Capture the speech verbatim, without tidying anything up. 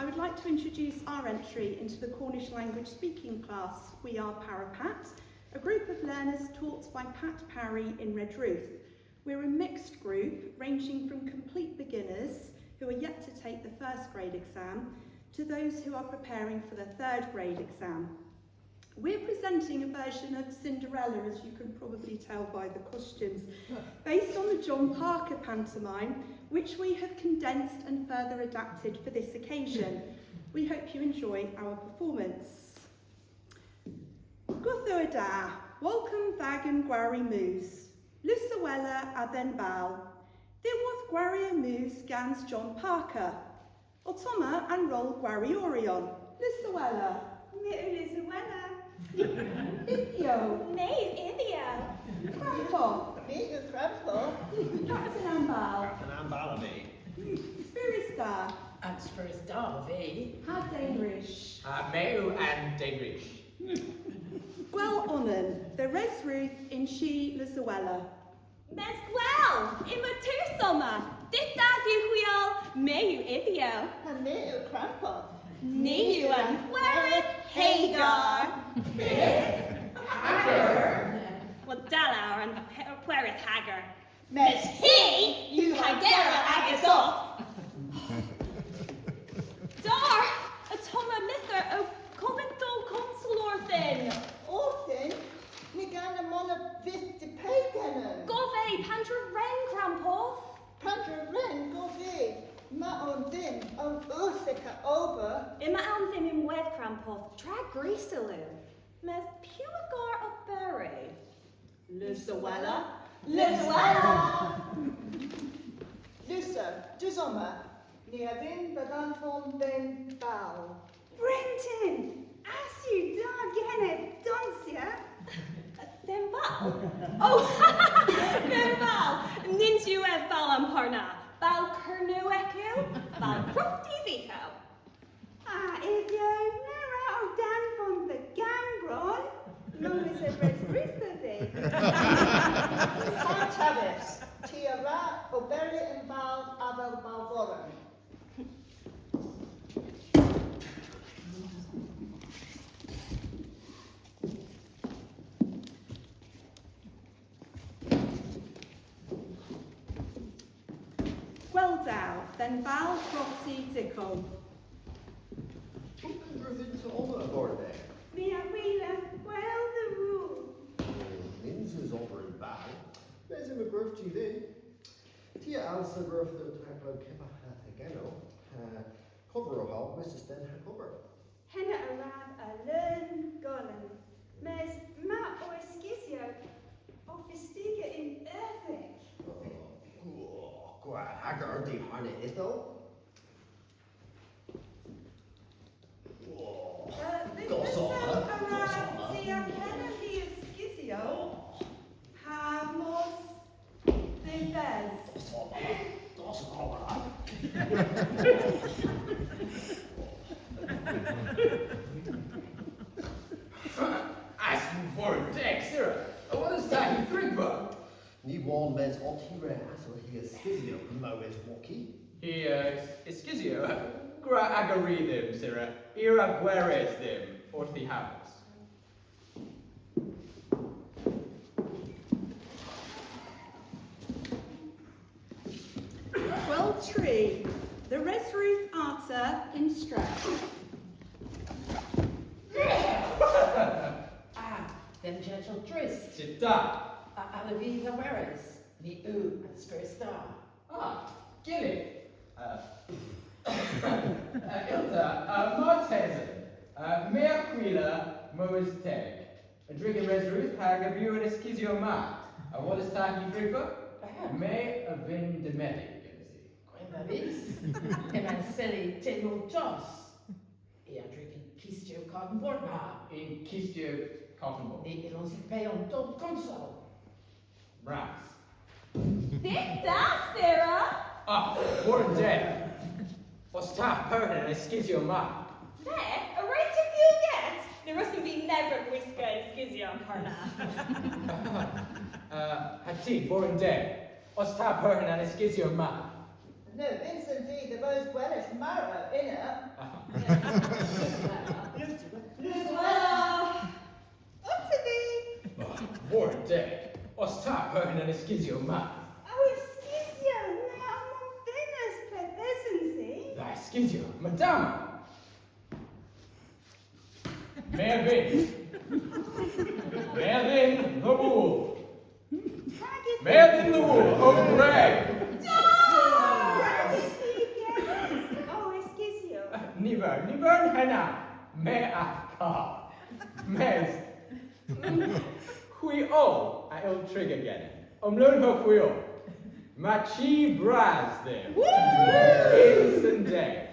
I would like to introduce our entry into the Cornish language speaking class, We Are Parapat, a group of learners taught by Pat Parry in Redruth. We're a mixed group ranging from complete beginners who are yet to take the first grade exam to those who are preparing for the third grade exam. We're presenting a version of Cinderella, as you can probably tell by the costumes, based on the John Parker pantomime, which we have condensed and further adapted for this occasion. We hope you enjoy our performance. Gorthugher da, wolkom dh'agan gwari mus. Lussowella a-dhenn bal. Dhiworth gwari mus gans John Parker. Ottomma an rol gwarioron. Lussowella. My yw Lussowella. Ythyow. My yw Ythyow. Krampodh. My yw Krampodh. Kapten an bal. Kapten an bal ov vy. Spyrys da. An Spyrys Da ov vy. Ha den rysh. Ha my yw an den rysh. Gwell onan, dhe Resrudh yn chi Lussowella. Mes gwell, yma tus omma. Dydh da dhywgh hwi oll, my yw Ythyow. Ha my yw Krampodh. Ni yw an Gweres Hagar. Hagar? Wel, da lowr, an Gweres Hagar. Mes hi yw hagerow ages ov. Dar, ottomma lyther ow kovyn dowr konsel orthyn. Orthyn? Ny gann mona vyth dipeg genen. Gov vy, pandra wren, Krampodh? Pandra wren, gov vy. May own dhymm ow usek a ober. Yma own dhymm ynwedh, Krampodh, tra grysav yw. Mes piw a gar oberi? Lussowella. Lussowella! Lussa, deus omma. Ni a vynn dhanvon dhe'n bal. Brentin! Ass yw da genev donsya. Dhe'n bal? O, dhe'n bal! Nyns yw ev bal a'n par na. Bal Kernewek yw, bal Profti Vyghow. A, Ythyow, na wra ow danvon dhe Gambron. Mowes a Resrudh ov vy. Pont Tavas, ty a wra oberi y'n bal avel balvoren. Gwell da, dhe'n bal Profti Dyghow. Pyth a wrug dhymm omma a-barth? My a wila gwell dhe wul. Nyns eus ober y'n bal. Mes yma gwrewgh jy dhyn. Ty a alsa gortha taklow kepar ha tegelow, ha kovrow ow hal, mes eus den ha kober. Henna a wrav a leun golon. Mes ma ow eskisyow ow fistega yn euthek. O, o, gwra ager dy harna ytho. O, uh, dos omma, dos omma. Ty a henna hy eskisyow ha mos dhe-ves. Dos omma. Dos omma. Ass yw vor deg, sirra. A wodhes ta hy dhrigva? Ny wonn, mes otta hi re ass o hy eskisyow, mowes woki. Hy, uh, eskisyow? Gwra aga ri dhymm, sirra. I a wra gweres dhymm orth hy havos. Gwell tri, dhe Resrudh arta yn Streth. A, dhe'n jentyl drist. Dydh da. A allav vy dha weres? Ni yw an Spyrys Da. Ah, gyllydh. Uh, uh, yllta, uh, martesen, uh, my a wila mowes teg. A-dryg yn Resrudh hag a vew an eskisyow ma. A wodhes ta hy dhrigva? Aha. My a vynn demedhek gensi. Gwell dha dhis. Yma an seli tynn tos. I a-dryg yn kistyow koton bord na. Yn kistyow koton bord. Ny yllons i pe on dowr konsel. Mras. Dydh da, Sarah! Ah, war an den. Os ta perghyn an eskisyow ma? Le, a wre'ta gul get? Ny wrussen vy nevra gwiska an eskisyow a'n par na. Uh, ha ty, war an den. Os ta perghyn an eskisyow ma? Ny vynsen vy dhe vos gweles marow ena. Aha. Ow, henn an eskisyow ma. Ow, eskisyow, my a wonn venus, ple'th esens i? Dha eskisyow, madama. Merdhyn. Merdhyn the Wool. Merdhyn the Wool, oh, great. Ow, eskisyow. Ny vern, ny vern henna. My a'th kar. Mes, hwi oll a yll triga genen. Omlowenhewgh hwi oll. Yma chi bras dhymm. Woo! Yn sen deg.